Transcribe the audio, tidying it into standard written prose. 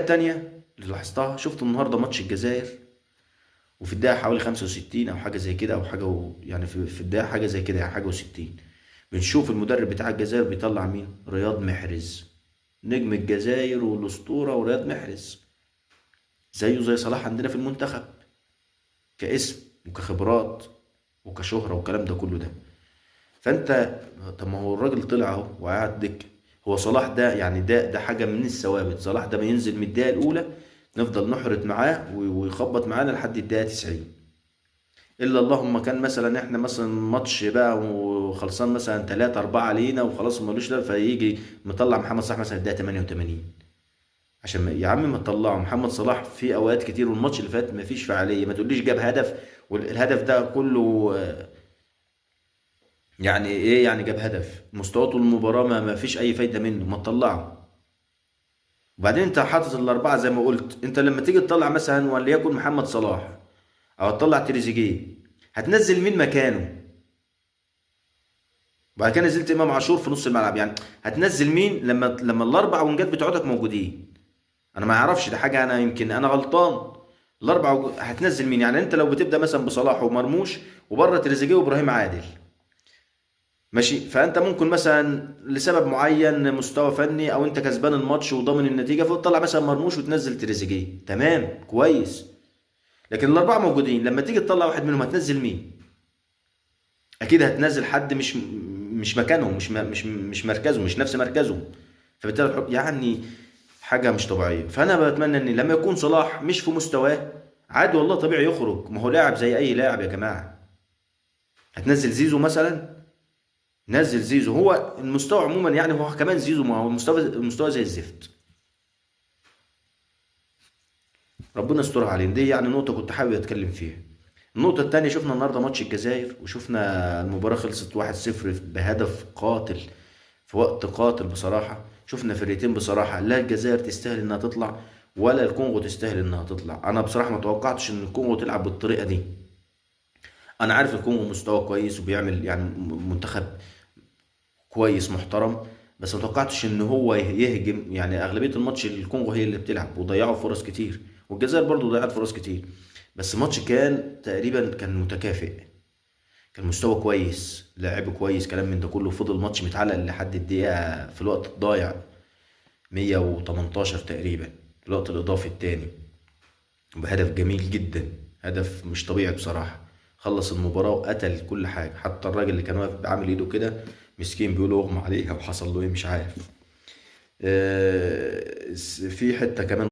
التانية اللي لاحظتها، شفت النهارده ماتش الجزائر وفي الدقيقة حوالي 65 او حاجة زي كده، او حاجة يعني في الدقيقة حاجة زي كده، يعني حاجة و60، بنشوف المدرب بتاع الجزائر بيطلع مين؟ رياض محرز، نجم الجزائر والاسطوره ورياض محرز، زيه زي صلاح عندنا في المنتخب كاسم وكخبرات وكشهره والكلام ده كله ده. فانت طب ما هو الراجل طلع اهو وقعد دكه. هو صلاح ده يعني ده حاجة من الثوابت، صلاح ده ما ينزل من الدقيقة الاولى نفضل نحرط معاه ويخبط معانا لحد الدقيقة 90، الا اللهم كان مثلا احنا مثلا ماتش بقى وخلصان مثلا 3-4 لينا وخلاص ملوش لا، فيجي مطلع محمد صلاح مثلا الدقيقة 88، عشان يا عم ما تطلعوا محمد صلاح في اوقات كتير. والماتش اللي فات مفيش فعالية، ما تقوليش جاب هدف والهدف ده كله يعني ايه يعني جاب هدف، مستواه طول المباراة ما فيش اي فايده منه، ما تطلعه. وبعدين انت حاطط الاربعة زي ما قلت، انت لما تيجي تطلع مثلا وليكن محمد صلاح او تطلع تريزيجيه، هتنزل مين مكانه؟ وبعد كده نزلت امام عاشور في نص الملعب، يعني هتنزل مين لما الاربع wing ات بتوعتك موجودين؟ انا ما اعرفش، ده حاجة انا يمكن انا غلطان. الاربع هتنزل مين؟ يعني انت لو بتبدا مثلا بصلاح ومرموش وبره تريزيجيه وابراهيم عادل، ماشي، فانت ممكن مثلا لسبب معين مستوى فني او انت كسبان الماتش وضامن النتيجة، فتطلع مثلا مرموش وتنزل تريزيجيه، تمام كويس. لكن الاربعة موجودين، لما تيجي تطلع واحد منهم هتنزل مين؟ اكيد هتنزل حد مش مكانهم، مش مركزه، مش نفس مركزه، فبالتالي يعني حاجة مش طبيعية. فانا بتمنى ان لما يكون صلاح مش في مستواه عادي والله طبيعي يخرج، ما هو لاعب زي اي لاعب يا جماعة. هتنزل زيزو مثلا، نزل زيزو، هو المستوى عموما يعني هو كمان زيزو ما هو المستوى زي الزفت، ربنا يسترها علينا. دي يعني نقطة كنت حابب اتكلم فيها. النقطة الثانية، شفنا النهارده ماتش الجزائر وشفنا المباراة خلصت 1-0 بهدف قاتل في وقت قاتل بصراحة. شفنا فرقتين بصراحة، لا الجزائر تستاهل انها تطلع ولا الكونغو تستاهل انها تطلع. انا بصراحة ما توقعتش ان الكونغو تلعب بالطريقة دي. انا عارف الكونغو مستوى كويس وبيعمل يعني منتخب كويس محترم، بس ما توقعتش ان هو يهجم. يعني اغلبية الماتش الكونغو هي اللي بتلعب وضيعوا فرص كتير، والجزائر برضو ضيعت فرص كتير، بس الماتش كان تقريبا كان متكافئ، كان مستوى كويس، لعب كويس، كلام من ده كله. فضل الماتش متعلق لحد الدقيقة في الوقت الضايع 118 تقريبا، في الوقت الإضافي الثاني، بهدف جميل جدا، هدف مش طبيعي بصراحة، خلص المباراة وقتل كل حاجة. حتى الراجل اللي كان واقف عامل ايده كده مسكين بيقول اغمى عليها وحصل له ايه مش عارف. في حتة كمان